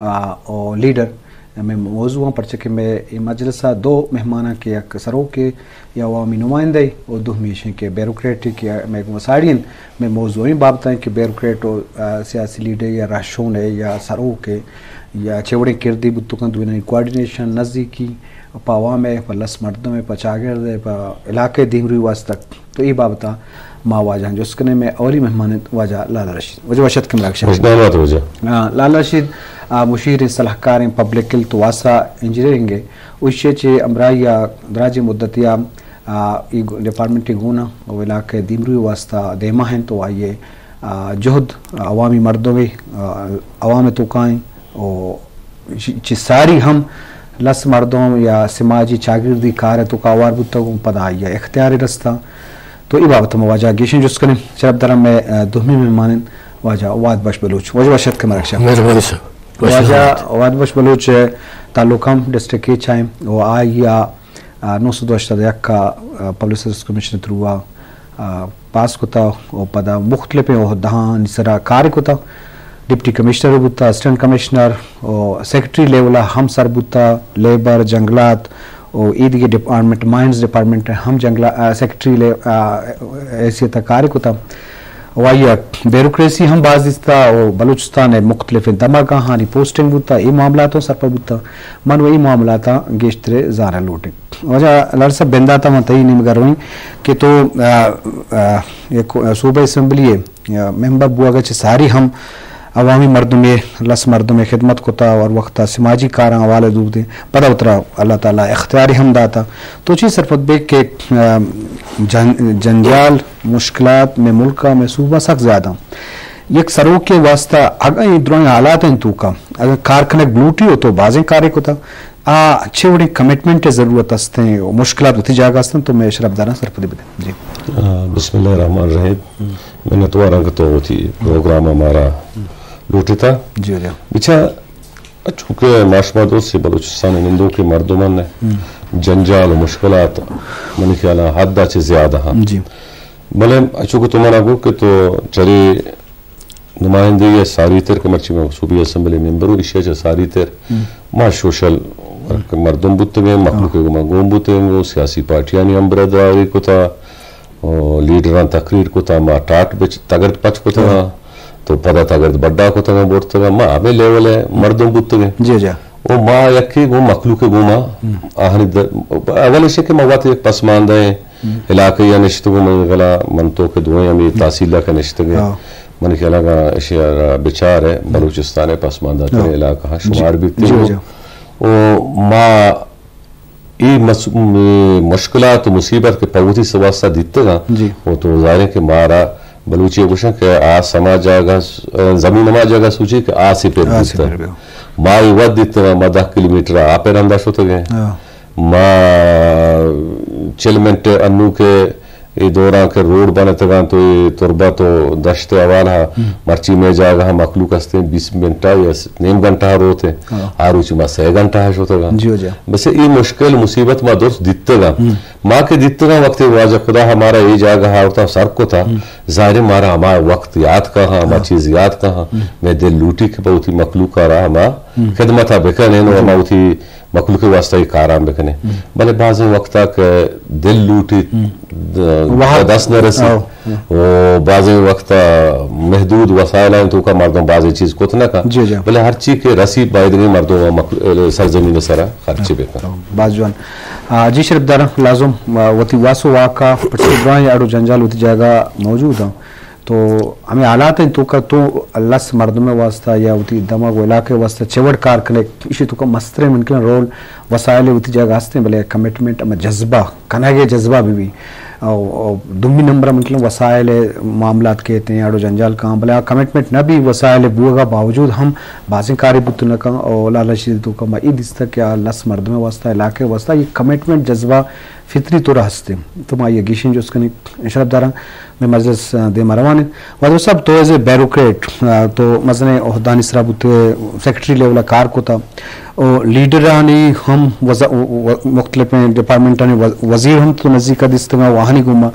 آ، او لیڈر مئے موضوع آں، پرچہ کہ مئے اے مجلس ءَ دو مہماناں کہ یک سروکے یا عوامی نمائندہ ءِ، او دومی ایش اِنت کہ بیوروکریٹے کہ مئے گوں ساڑی اِنت، مئے موضوع ایں بابت ایں کہ بیوروکریٹ او، آ، سیاسی لیڈر یا رہشون ءِ یا سروک ءِ یا چہ وڑیں کردے بوت کنت، دوئینانی کوآرڈینیشن، نزیکی پہ عوام ءَ، پہ لس مردم ءَ، پہ چاگرد ءَ، پہ علاقہ ءِ دیمروی ءِ واستہ۔ تو اے بابت ءَ ما واجہ ءَ جست کنیں۔ مئے اولی مہمان اِنت واجہ لال رشید۔ واجہ وش اتک کمرا کشا۔ وش نامات واجہ۔ آ، لال رشید، آ، مشیر ایں، سلاہکار ایں پبلک ہیلتھ ءُ واسا انجینئرنگ ءِ، او ایشی ءَ چہ ہمراہی ءَ دراجیں مدتے ءَ، آ، اے گو-، ڈپارٹمنٹ ءِ گون ءَ او علاقہ ءِ دیمروی ءِ واستہ دیما اِنت، تو آئی ءِ، آ، جہد عوامی مردم ءِ، آ، عوام ءِ توکا ایں، او چ-، چہ ساری ہم لس مردم یا سماجی چاگردی کار ءِ توکا ہوار بوتگ، اوں پدا آئی ءَ اختیار رستہ۔ تو اے بابت ءَ ما واجہ ءَ گیشیں جست کنیں۔ شرپ داراں مئے، آ، دومی مہمان اِنت واجہ واد بش بلوچ۔ واجہ وش اتک کمرا کشا۔ مہربانی صاحب۔ واجہ واد بش بلوچ ءِ تعلق ہم ڈسٹرکٹ کیچ ءَ ایں، او آئی ءَ، آ، نو سد ءُ ہشتاد ءُ یک ءَ، آ، پبلک سروس کمیشن ءِ تھرو ءَ، آ، پاس کتا او پدا مختلفیں عہدہانی سرا کار کتا۔ ڈپٹی کمشنر بوتا، اسسٹنٹ کمشنر او سیکرٹری لیول ءَ ہم سر بوتا، لیبر، جنگلات او اے دگہ ڈپارٹمنٹ، مائنز ڈپارٹمنٹ ہم جنگلا-، آ، سیکرٹری لے-، آ، حیثیت ءَ کار کتا۔ او آئی ءَ بیوروکریسی ہم باز دیستا او بلوچستان ءِ مختلفیں دمگاں آہانی پوسٹنگ بوتا، اے معاملات ءَ سرپد بوتا۔ من و اے معاملاتاں گیشتر زانگ لوٹیں۔ واجہ لال صاحب، بندات ءَ من تئی نیمگ ءَ رویں کہ تو، آ، آ، یک صوبہ اسمبلی ءِ، آ، ممبر بوگ ءَ چہ ساری ہم عوامی مردم ءِ، لس مردم ءِ خدمت کتا اور وقت ءَ سماجی کاراں حوالہ دو دیں، پدا ترا اللہ تعالیٰ اختیار ہم داتا۔ تو چی سرپد بے کہ، آ، جن-، جنجال، مشکلات مئے ملک ءَ، مئے صوبہ سک زیادہ ایں۔ یک سروکے ءِ واستہ اگاں اے درائیں حالات ایں توکا، اگاں کار کنگ بلوٹی ہو تو بازیں کارے کتا، آ چے وڑیں کمٹمنٹ ءِ ضرورت است ایں و مشکلات وتی جاگہ است ایں، تو مئے شرپ داراں سرپدی بدے۔ جی۔ آ، بسم اللہ الرحمن الرحیم۔ منتواراں کہ تو وتی پروگرام ءَ مارا لوٹتا۔ جی، جی۔ بچا، چونکہ ما شما درست بلوچستان ءِ نندوکیں مردمان ایں، جنجال و مشکلات منی خیال ءَ حد ءَ چہ زیادہ ایں۔ جی۔ بلے چونکہ تو منا گو کہ تو چرے نمائندگی ءَ ساری تر کہ مرچی ما صوبی اسمبلی ممبر اوں، ایشی ءَ چہ ساری تر ما سوشل ورک مردم بوتگیں، مخلوق ءَ گوما گون بوتگیں، گوں سیاسی پارٹیانی ہمبراہداری کتا، او لیڈراں تقریر کتا، ما ٹاٹ بچ-، تگرد پچ کتگاں، تو پدا تگرد بڈا کتگاں، برتگاں، ما ہمے لیول ءِ مردم بوتگیں۔ جی، جی۔ او ما یکے گوں مخلوق ءَ گوما آہانی در-، اول ایش کہ ما وت یک پسماندہ ایں علاقہ ءَ نشتگوں، من گلا من تو کہ دوئیں ہمے تحصیل ءَ کہ نشتگیں۔ ہاں۔ من خیال ءَ اگاں ایشی ءَ را بچار ءَ بلوچستان ءِ پسماندہ تریں علاقہ ہاں شمار بیتیں۔ جی، جی۔ او ما اے مس-، م-، مشکلات و مصیبت کہ پہ وتی واسطہ دیتگاں، جی۔ و تو ظاہر ہے کہ مارا بلوچی گوشن کہ آس ہما جاگہ س-، زمین ہما جاگہ سوچی کہ آس ءَ پر آس ءَ بیتگ۔ پر بیتگ۔ ما اے وت دیتگاں، ما دہ کلومیٹر آپ ءَ رندا شتگیں۔ ہاں۔ ما چل منٹ انو کہ اے دوراں کہ روڈ بنتگاں تو اے تربت و دشت ءِ حوالہ مرچی مئے جاگہ مخلوق ہستیں بیس منٹ ءَ یا س-، نیم گھنٹہ ءَ روت ایں۔ ہاں۔ آ روچ ما سئے گھنٹہ ءَ شتگاں۔ جی، جی۔ بس اے مشکل مصیبت ما درست دیتگاں۔ ما کہ دیتگاں وقت واجہ خدا ہمارا اے جاگہ آورتا سر کتا، ظاہر ہے مارا ہما وقت یاد کہاں، ہما چیز یاد کہاں، مئے دل لوٹی کہ بہ وتی مخلوق ءَ را ہما خدمت ءَ بکنیں و ہما وتی مخلوق ءِ واسطہ اے کاراں بکنیں۔ بلے بازیں وقتا کہ دل لوٹی، د-، دست نہ رسی۔ و بازیں وقتا محدود وسائل ایں توکا مردم بازیں چیز کت نہ کن۔ جی، جی۔ بلے ہر چی کہ رسی بایدگیں مردم مخ-، سرزمین سرا خرچ بکن۔ باز جوان۔ آ، جی شرپ داراں، لازم، آ، وتی واس و واکا پرچہ درائیں اڑ و جنجال وتی جاگہ موجود ایں۔ تو ہمے حالات ایں توکا تو لس مردم ءِ واسطہ یا وتی دمگ و علاقہ ءِ واسطہ چہ وڑ کار کنے، ایشی توکا مستریں ممکن رول وسائل وتی جاگہ ہستیں، بلے کمٹمنٹ ہما جذبہ، کنگ ءِ جذبہ بہ بی۔ او، او دومی نمبر ممکن وسائل معاملات کیت ایں، اڑ و جنجال کاں، بلے آ کمٹمنٹ نہ بی، وسائل بوگا باوجود ہم بازیں کارے بوت نہ کاں۔ او لال رشید توکا ما اے دیستہ کہ آ لس مردم ءِ واسطہ، علاقہ ءِ واسطہ اے کمٹمنٹ جذبہ فطری طور ہستیں۔ تو ما اے گیشیں جست کنیں۔ شرپ داراں، مئے مجلس، آ، دیما روان ایں۔ وزیر صاحب، تو ایز اے بیوروکریٹ، آ، تو مزنیں عہدانی سرا بوتے، سیکرٹری لیول ءَ کار کتا، او لیڈرانی ہم وز-، و-، و-، مختلفیں ڈپارٹمنٹانی وز-، وزیر ہم تو نزیک ءَ دیستگاں و آہانی گوما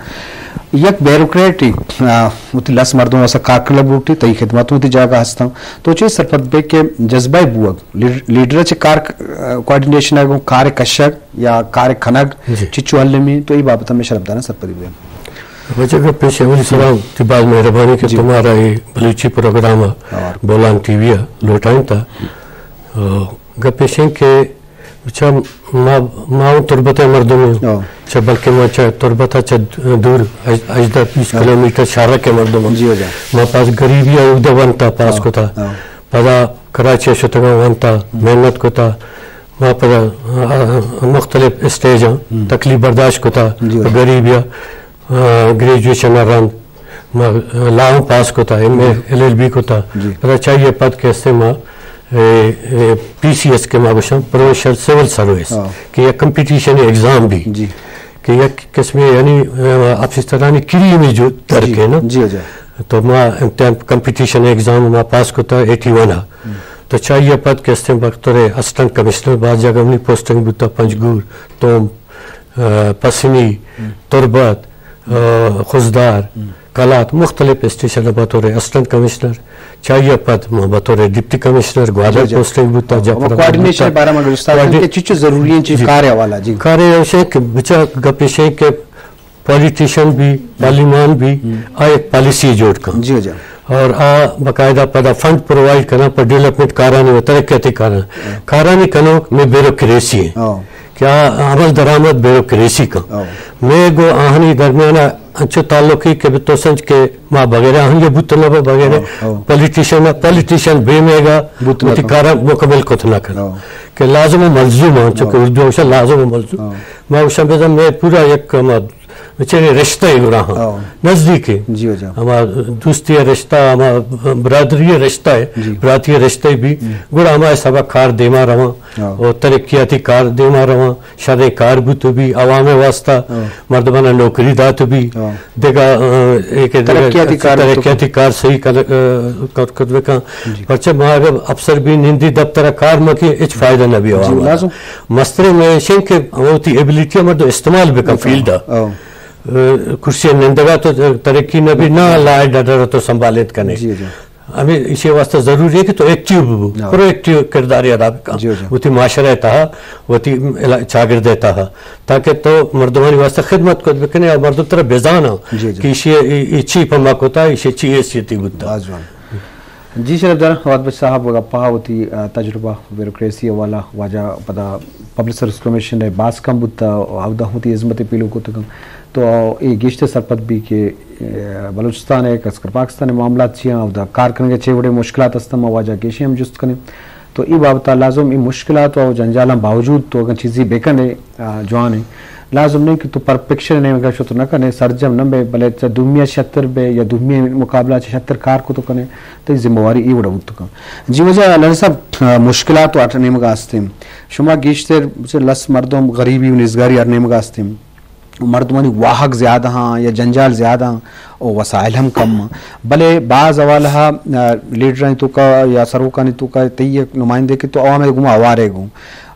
یک بیوروکریٹ، آ، وتی لس مردم واسا کار کنگ لوٹی، تئی خدمت وتی جاگہ ہستاں۔ تو چے سرپد بے کہ جذبہ بوگ، لیڈ-، لیڈر چہ کار، آ، کوآرڈینیشن ء گوں کار کشگ یا کار کنگ، جی۔ چچو المی، تو ای بابت میں شرف داراں سرپدی بدے۔ وجہ گپ پیش اولی سلام، تی باز مہربانی کہ جی۔ تمہارا یہ بلوچی پروگرام اور بولان ٹی وی لوٹائیں تا۔ آ، گپ پیش کہ چہ ما، ما اوں تربت ء مردم ایں۔ ہاں۔ چہ بلکہ ما چہ تربت ء چہ دور ہژ-، ہژدہ بیست ہاں۔ کلومیٹر شہرک ء مردم ایں۔ جی، جی۔ ما پاس غریبی ء اود ونتا پاس ہاں، کتا۔ ہاں۔ پدا کراچی ء شتگاں ونتا، ہم۔ محنت کتا۔ ما پدا، آ، آ، مختلف اسٹیجاں ہم۔ تکلیف برداشت کتا، جی، جی۔ غریبی ء آ، گریجویشن ء رند ما، آ، لاہم پاس کتا، ایم اے، جی۔ ایل ایل بی کتا۔ جی۔ پدا چاہیے پد کہ استے ما، اے، اے، پی سی ایس کہ ما گوشاں، پروفیشنل سول سروس، ہاں۔ کہ یک کمپٹیشن ایگزام بھی، جی۔ کہ یک قسم یعنی، آ، آفیسرانی کریم جو در جی۔ کے نا۔ جی، جی۔ تو ما امتحان کمپٹیشن ایگزام ما پاس کتا ایٹی ون ء۔ ہم۔ تو چاہیے پد کہ استے بطور اسسٹنٹ کمشنر بعض جگہ منی پوسٹنگ بوتا، پنجگور، توم، آ، پسنی، ہم۔ تربت، آ، خضدار، ہم۔ قلات، مختلف اسٹیشن بطور اسسٹنٹ کمشنر، چاہیے پد ما بطور ڈپٹی کمشنر گوادر جی، جی۔ پوسٹنگ بوتا، ہاں، جعفر آباد کوآرڈینیشن بوتا۔ بارے میں گلستان کوآرڈی-، کہ چچو ضروری ہیں چیز جی۔ کار حوالہ جی۔ کار ایشے کہ بچا گپ ایشے کہ پولیٹیشن بھی، ہم۔ پارلیمان بھی، ہم۔ آ ایک پالیسی جوڑ کن۔ جی، جی۔ اور آ باقاعدہ پدا فنڈ پرووائیڈ کنا پر ڈیولپمنٹ کارانی و ترقیاتی کارانی۔ ہاں۔ کارانی کنوک میں بیوروکریسی ہے۔ ہاں۔ کہ آ عمل درآمد بیوروکریسی کن۔ ہاں۔ میں گو آہانی درمیان انچو تعلقی کہ تو سنج کہ ما بغیر آہانی بوت نہ بغیر ہاں، ہاں۔ پولیٹیشن، پولیٹیشن بے میگا بوت نہ وتی کن۔ کارا مکمل کت نہ کن۔ ہاں۔ کہ لازم و ملزوم ہاں، چونکہ ہاں۔ اردو ہمیشہ لازم و ملزوم۔ ہاں۔ ما گوشاں بزن میں پورا یک ہما بچارے رشتہ ء گڑا ہاں۔ ہاں۔ نزدیک ہے۔ جی، جی۔ ہما دوستی ء رشتہ، ہما برادری ء رشتہ ہے، جی۔ براتی ء رشتہ بھی۔ ہم۔ گڑا ہما حساب ء کار دیما رواں۔ ہاں۔ اور ترقیاتی کار دیما رواں، شریں کار بوت بھی، عوام ء واسطہ ہاں۔ مردمانہ نوکری دات بھی۔ ہاں۔ دگہ، آ، ایک دگہ ترقیاتی کار بوت۔ ترقیاتی کار صحیح کر، آ، کر، کر بکن۔ جی۔ پرچہ ما اگر افسر بھی نندی دفتر ء کار مکی، ہچ فائدہ نہ بھی جی، عوام ء۔ لازم۔ مستریں میں ایشیں کہ وتی ایبلٹی ء مردم استعمال بکن بکن۔ فیلڈ ء۔ ہاں۔ ء، کرسی ء نندگا تو ترقی نہ بی، نہ لا اینڈ آرڈر تو سنبھالت کنے۔ جی، جی۔ ہمیں اسی واسطہ ضروری ہے کہ تو ایکٹیو بو، ہاں۔ پرو ایکٹیو کرداری ادا بکن۔ جی، جی۔ وتی معاشرہ ء تہا، وتی علا-، چاگرد ء تہا، تاکہ تو مردمانی واسطہ خدمت کت بکنے اور مردم ترا بزانا جی، جی۔ کہ ایشی ای، ای چی پما کتا، ایشی چی حیثیتی بوتا۔ باز جوان۔ جی شرف دار، واد بخش صاحب گپا وتی، آ، تجربہ بیوروکریسی حوالہ واجہ پدا پبلک سروس کمیشن ء باز کم بوتا، اودا وتی ہزمت پیلو کتگاں۔ تو اے گیشتر سرپد بی کہ، اے، بلوچستان ء کسکر پاکستان ء معاملات چی آں، اودا کار کنگ ء چے وڑیں مشکلات ہستاں، ما واجہ گیشیں ہم جست کنیں۔ تو اے بابت ء لازم اے مشکلات و جنجالاں باوجود تو اگاں چیزی بہ کن ئے، آ، جوان ایں۔ لازم نہیں کہ تو پرفیکشن ء نیمگ ء شت نہ کن ئے، سرجم نہ بئے، بلے چہ دومی ء شتر بئے یا دومی ء مقابلہ چہ شتر کار کت کن ئے، تئی ذمہ واری اے وڑ ء بوت کن۔ جی واجہ لہڑی صاحب، آ، مشکلات و ہر نیمگ ء ہستیں۔ شما گیشتر چہ لس مردم غریبی و نیزگاری ہر نیمگ ء ہستیں۔ مردمانی واہگ زیادہ ہاں یا جنجال زیادہ ہاں، او وسائل ہم کم ہاں۔ بلے باز حوالہ، آ، لیڈرانی توکا یا سروکانی توکا تئی یک نمائندے کہ تو عوام ء گوما ہوارے گوں،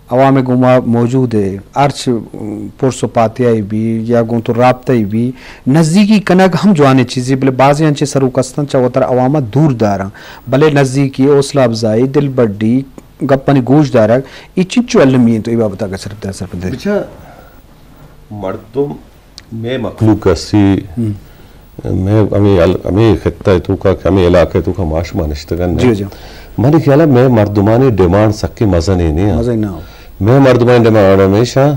عوام ء گوما موجود ہے، ہرچ، ام، پرس و پاتیائی بی یا گوں تو رابطہ ای بی، نزدیکی کنگ ہم جوانیں چیزی، بلے بازیں انچیں سروک ہستن چہ وتر عوام ء دور داراں، بلے نزدیکی، حوصلہ افزائی، دلبڈی، گپانی گوش دارگ، ای چنچو المی انت، تو ای بابت اگہ سرپد، سرپد۔ بچا مردم، مئے مخلوق ہستی، ہم۔ مئے ہمے ال-، ہمے خطہ ء توکا کہ ہمے علاقہ ء توکا ما شما نشتگن۔ جی، جی۔ منی خیال ء مئے مردمانی ڈیمانڈ سکیں مزنیں نہ۔ مزن نہ۔ مئے مردمانی ڈیمانڈ ہمیشہ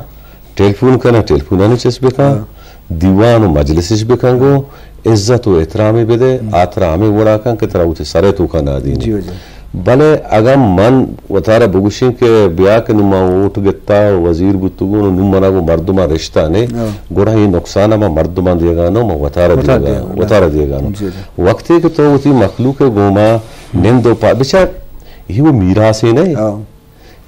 ٹیلیفون کناں، ٹیلیفونانی چست بکن، ہاں۔ دیوان و مجلسش بکن گوں، عزت و احترامے بدے، ہم۔ آ ترا ہمے وڑا کن کہ ترا وتی سر ء توکا نادینی۔ جی، جی۔ بلے اگاں من وتارا بگوشیں کہ بیا کہ نوں ما ووٹ گتا، وزیر بوتگوں، نوں منا گوں مردماں رشتہ نے، ہاں۔ گڑا اے نقصان ما مردماں دیگا نہ، ما وتارا وتارا دیگا، دیگا نہ۔ وتارا دیگا نہ۔ جی، جی۔ وقتے کہ تو وتی مخلوق ء گوما نند و پا، بچار، اے وہ میراثے نہ۔ ہاں۔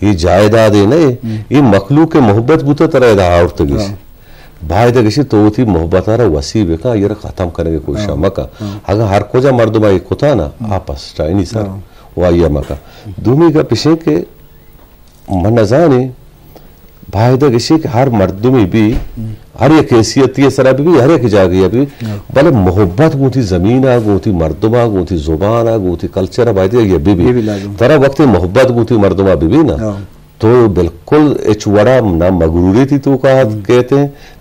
اے جائیدادے نہ، ہم۔ اے مخلوق ء محبت بوتہ ترا ادا آورتگش۔ ہاں۔ باید گشی تو وتی محبت ء را وسیع بکن، آئی ء را ختم کنگ ء کوشش ہاں۔ مکن۔ ہاں۔ اگاں ہر کجا مردم ء کتا نا، ہم۔ آ پسٹائنی سر، ہاں۔ و آئی ء مکن۔ دومی گپ اشیں کہ من نزانیں، باید گشی کہ ہر مردمے بی ہم۔ ہر یک حیثیتی ءِ سرا بہ بی، ہر یک جاگہے ءَ بہ بی، بلے محبت گوں وتی زمین ءَ، گوں وتی مردم ءَ، گوں وتی زبان ءَ، گوں وتی کلچر ءَ باید اے بہ بہ بی۔ بہ بی لازم۔ ترا وقتے محبت گوں وتی مردم ءَ بہ بی نا، تو بالکل ہچ وڑا نہ مغروری تئی توکا کیت،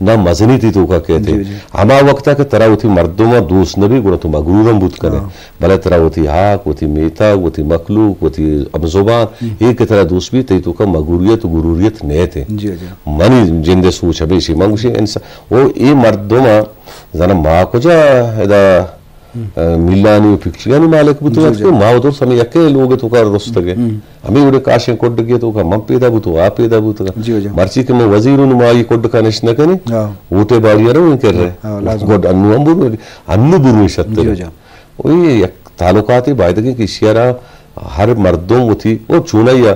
نہ مزنی تئی توکا کیت۔ جی، جی۔ ہما وقتا کہ ترا وتی مردم ءَ دوست نہ بی، گڑا تو مغرور ہم بوت کنے۔ بلے ترا وتی حق، وتی میتگ، وتی مخلوق، وتی ہمزبان، اے کہ ترا دوست بی، تئی توکا مغروریت و غروریت نیت۔ جی، جی۔ منی جند ءِ سوچ ہمیشی، من گوشی انسان، او اے مردم ءَ زاناں ما کجا ادا، ا، ملانی و فیکٹریانی مالک بوتگ ات کہ ما و درست ہمے یکے لوگ ءِ توکا رستگ ءَ۔ ہمے وڑیں کاشیں کڈگے ءِ توکا من پیدا بوتگ، آ پیدا بوتگ۔ جی، جی۔ مرچی کہ من وزیر اوں، ما آئی کڈکا نشت نہ کنیں۔ ووٹے باڑی ءَ رو ایں کر رہے۔ گڈ انو ہم برو، انو برو شتر۔ جی، جی۔ و اے یک تعلقاتے بایدگیں کہ ایشی ءَ را ہر مردم وتی، او چونائی ءَ،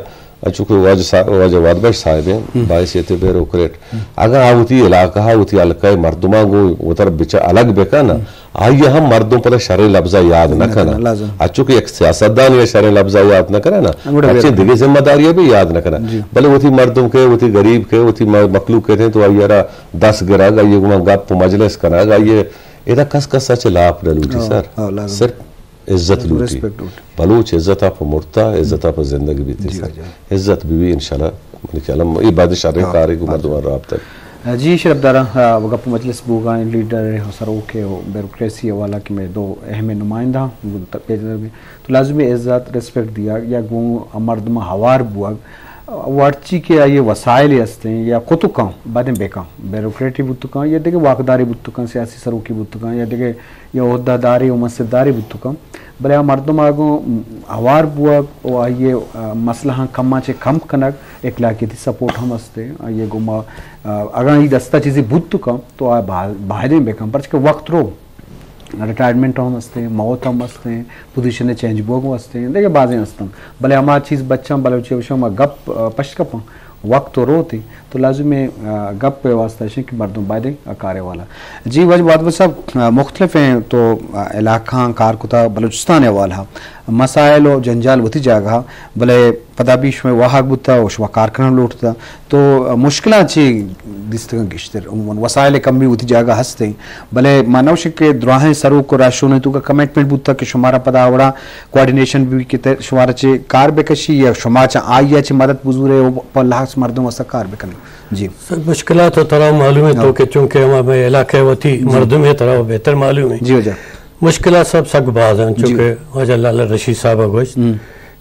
انچو کہ واجہ صاحب، واجہ واد بخش صاحب ایں، باعثیت بیوروکریٹ۔ اگاں آ وتی علاقہ ءَ، وتی حلقہ ءِ مردماں گوں وتر بچ الگ بکن، آئی ءَ ہم مردم پدا شریں لبزا یاد نہ کناں۔ لازم۔ انچو کہ یک سیاستدان ءَ شریں لبزا یاد نہ کناں نا، انچیں دگہ ذمہ داری ءَ بھی یاد نہ کناں۔ جی۔ بلے وتی مردم کہ، وتی غریب کہ، وتی م-، مخلوق کہ تو آئی ءَ را دست گرگ، آئی ءَ گوں گپ و مجلس کنگ، آئی ءَ ادا کس کس ءَ چہ لاپ نہ لوٹی سر۔ لازم۔ صرف عزت لوٹی۔ ریسپیکٹ لوٹی۔ بلوچ عزت ءَ پہ مرتا، عزت ءَ پہ زندگ بیتی سر۔ عزت بی بی انشاءاللہ۔ منی خیال ءَ اے بعد شریں کارے گوں مردماں رابطہ۔ جی شرپ دارا، آ، گپ و مجلس بوگا ایں، لیڈر ءُ سروک ءُ بیوروکریسی حوالہ کہ مئے دو اہم نمائندہ تو لازمی عزت، ریسپیکٹ دیا یا گوں مردم ہوار بوگ، و ہرچی کہ آئی وسائل ہستیں یا کتکاں، بعدیں بکاں، بیوروکریٹی بوتکاں یا دگہ واکداری بوتکاں، سیاسی سروکی بوتکاں یا دگہ یا عہدہ داری و منصب داری بوتکاں، بلے آ مردم آ گوں ہوار بوگ و آئی، آ، مسئلہ ہاں کماں چہ کم کنگ، اخلاقیتی سپورٹ ہم ہستیں۔ آئی گوں ما، آ، اگاں ای دستا چیزی بوتکاں تو آ با-، بایدیں بکاں، پرچہ کہ وقت رو، ریٹائرمنٹ ہم ہستیں، موت ہم ہستیں، پوزیشن چینج بوگ ہم ہستیں، دگہ بازیں ہستن۔ بلے ہما چیز بچاں، بلوچی گوشاں ما گپ، آ، پشت کپاں، وقت و روت ایں، تو لازم ایں، آ، گپ ءِ واسطہ اشیں کہ مردم بایدیں آ کارے والا۔ جی واجہ وادبا صاحب، آ، مختلف ایں تو، آ، علاقہاں کار کتا بلوچستان ءِ حوالہ مسائل و جنجال وتی جاگہ، بلے پدا بھی شمئے واہگ بوتا و شما کار کنگ لوٹتا۔ تو مشکلاں چی دیستگاں گیشتر؟ عموماً وسائل کمی وتی جاگہ ہستیں، بلے ما نہ گوشیں کہ دراہیں سروک و راہشونانی توکا کمٹمنٹ بوتا کہ شمارا پدا اوڑا کوآرڈینیشن بہ بیت کہ شمارا چہ کار بکشی یا شما چہ آئی ءَ چہ مدد بزورے و پہ لہس مردم واسطہ کار بکنے۔ جی۔ سر، مشکلات تو ترا معلوم ہے تو کہ چونکہ ہما مئے علاقہ وتی مردم ہے، ترا بہتر معلوم ہے۔ جی واجہ۔ مشکلات سب سک باز ہیں، جی۔ چونکہ واجہ لالا رشید صاحب گوشت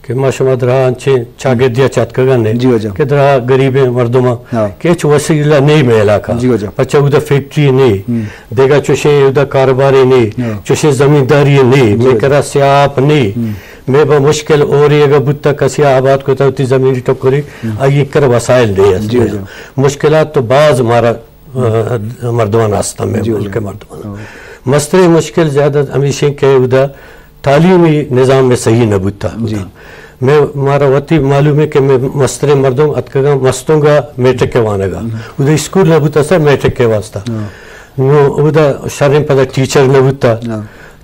کہ ما شما درا انچیں چاگردیا چہ اتکگاں نے جی واجہ۔ کہ درا غریبیں مردماں کہ ہچ وسیلہ نہیں مئے علاقہ۔ جی واجہ۔ پچا اودا فیکٹری نہیں، دگہ چوشیں اودا کاروبارے نہیں، چوشیں زمینداری نہیں، مئے کرا سیاہ آپ نہیں۔ مئے با مشکل اوریگا بوتا، کسیا آباد کتا، وتی زمین ٹکری، آئی کر وسائل نہیں است۔ جی واجہ۔ مشکلات تو باز مارا، آ، مردمان ہستاں، مئے ملک مردمان۔ مستریں مشکل زیادہ ہمیشیں کہ اودا تعلیمی نظام مئے صحیح نہ بوتا۔ جی۔ مئے، مارا وتی معلوم ہے کہ مئے مستریں مردم اتکگاں مستونگا میٹرک ءِ وانگا۔ اودا اسکول نہ بوتا سر میٹرک ءِ واسطہ۔ نو اودا شریں پدا ٹیچر نہ بوتا۔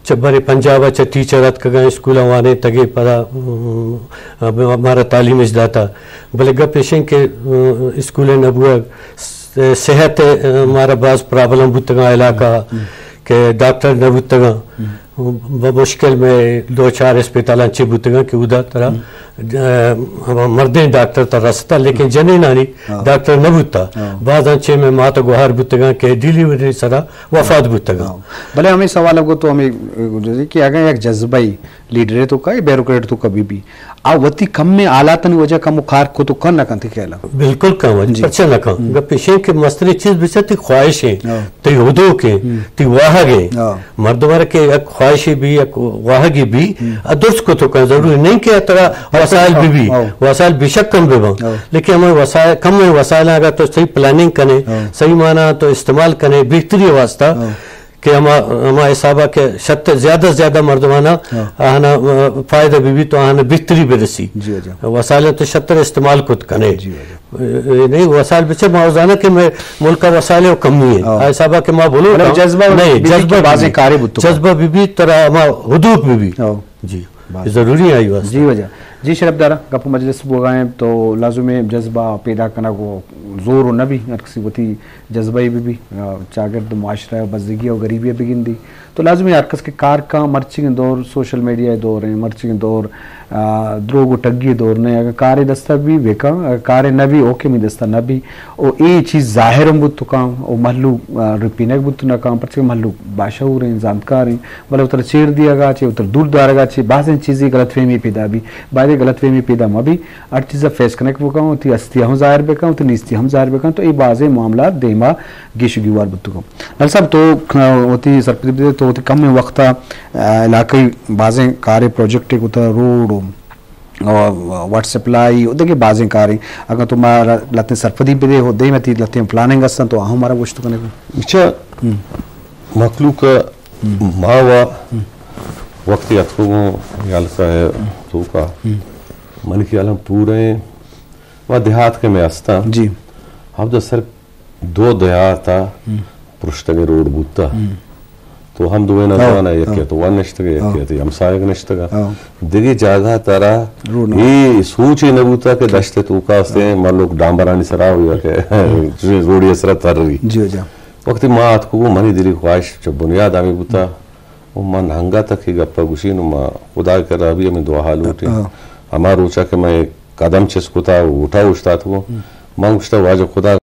چہ برے پنجاب ءَ چہ ٹیچر اتکگاں اسکول ءَ وانینتگے پدا، ام، مارا تعلیم اش داتا۔ بلے گپ ایشیں کہ، ام، اسکول نہ بوگ، س-، صحت، ام، مارا باز پرابلم بوتگاں علاقہ کہ ڈاکٹر نہ بوتگاں۔ بہ مشکل مئے دو چار اسپتالاں چہ بوتگاں کہ اودا ترا، ام، مردیں ڈاکٹر ترا رستا، لیکن جنینانی ڈاکٹر نہ بوتا۔ بازاں چہ مئے مات گوہار بوتگاں کہ ڈیلیوری سرا وفات بوتگاں۔ بلے ہمے سوال ءَ گوں تو ہمے گوشے کہ اگاں یک جذبہ ای لیڈرے توکا، بیوروکریٹ توکا بہ بی، آ وتی کمیں حالاتانی وجہ کمو کار کت و کن نہ کنت، تئی خیال ءَ؟ بالکل کن، جی۔ پرچہ نہ کن؟ گپ ایشیں کہ مستریں چیز بچار تئی خواہش ایں، تئی ہدوک ایں، تئی واہگ ایں۔ مردم ءَ را کہ یک خواہشے بی، یک واہگے بی، آ درست کت و کن، ضروری نہیں کہ ترا وسائل بہ بی، وسائل بے شک کم بہ باں، لیکن ہمے وسائل، کمیں وسائلاں اگر تو صحیح پلاننگ کنے، صحیح معنی تو استعمال کنے، بہتری واسطہ، کہ ہما، ہما حسابا کہ شتر زیادہ زیادہ مردمانا آہانا، آ، فائدہ بہ بیت و آہانا بہتری برسی۔ جی، جی۔ وسائل تو شتر استعمال کت کنے۔ جی، جی۔ اے، اے نہیں، وسائل بچے ما زاناں کہ مئے ملکا وسائل و کمی ہے۔ آ حسابا کہ ما بولو بلے جذبہ نہیں، بہ بیت جذبہ کہ بازیں بہ بیت۔ کارے بوت۔ جذبہ بہ بیت ترا ہما ہدوک بہ بیت۔ جی۔ ضروری آئی واسطہ۔ جی واجہ۔ جی شرپ دارا، گپ و مجلس بوگا ایں تو لازم ہے جذبہ پیدا کنگ و زور و نہ بی، ہر کسی وتی جذبہ بہ بی، آ، چاگرد معاشرہ بزگی و غریبی بگندی۔ تو لازمی ہر کس کہ کار کاں، مرچیگیں دور سوشل میڈیا دور ہیں، مرچیگیں دور، آ، دروگ و ٹگی دور نے۔ اگر کارے دستا بی بکاں، اگر کارے نہ بی، اوکے، می دستا نہ بی۔ او اے چیز ظاہر ہم بوت کاں، او مہلوک، آ، رپینگ بوت نہ کاں، پرچہ مہلوک باشعور ہیں، زانتکار ہیں، بلے اتر چیر دیگا چے، اتر دور دارگا چے، بازیں چیزی غلط فہمی پیدا بی۔ باید غلط فہمی پیدا مہ بی۔ ہر چیز ء فیس کنگ بکن، وتی ہستی ہم ظاہر بکن، وتی نیستی ہم ظاہر بکن، تو اے بازیں معاملات دیما گیش و گیوار بوتگ۔ نل صاحب، تو وتی سرپدی بدے، تو وتی کم وقت ء علاقائی بازیں کارے پروجیکٹ کتا، روڈ و، و واٹر سپلائی و دگہ بازیں کاریں۔ اگر تو مارا لتیں سرپدی بدے، ہو دیم تی لتیں پلاننگ ہستن تو ہم مارا گوشت کنے۔ اچھا، مخلوق ما و وقتی اتکو گوں یلکا ہے توکا، من خیال ہم پورے ما دیہات کے میں ہستا، جی۔ ہفت سر دو دیہاتا پرشتگیں روڈ بوتا۔ تو ہم دوئے نہ ہاں، زانا، یکے ہاں۔ تو ون نشتگے، یکے ہاں۔ تو ہمسایگ نشتگا۔ ہاں۔ دگہ جاگہ ترا روڈ نہ۔ اے سوچ ہی نہ بوتا کہ دشت توکا ہستے، ہاں۔ مالوک ڈامبرانی سرا ہویا کہ روڈی سرا تر رہی۔ جی، جی۔ وقتی ما آتکو، منی دلی خواہش چہ بنیاد ہمیں بوتا۔ و من ہنگا تک کہ گپا گوشی نو ما خدا کرا بھی ہمیں دعا حال ہوتی۔ ہاں۔ ہما روچا کہ میں قدم چست کتا، اوٹا اوشتاتکو، من گوشتا، واجہ خدا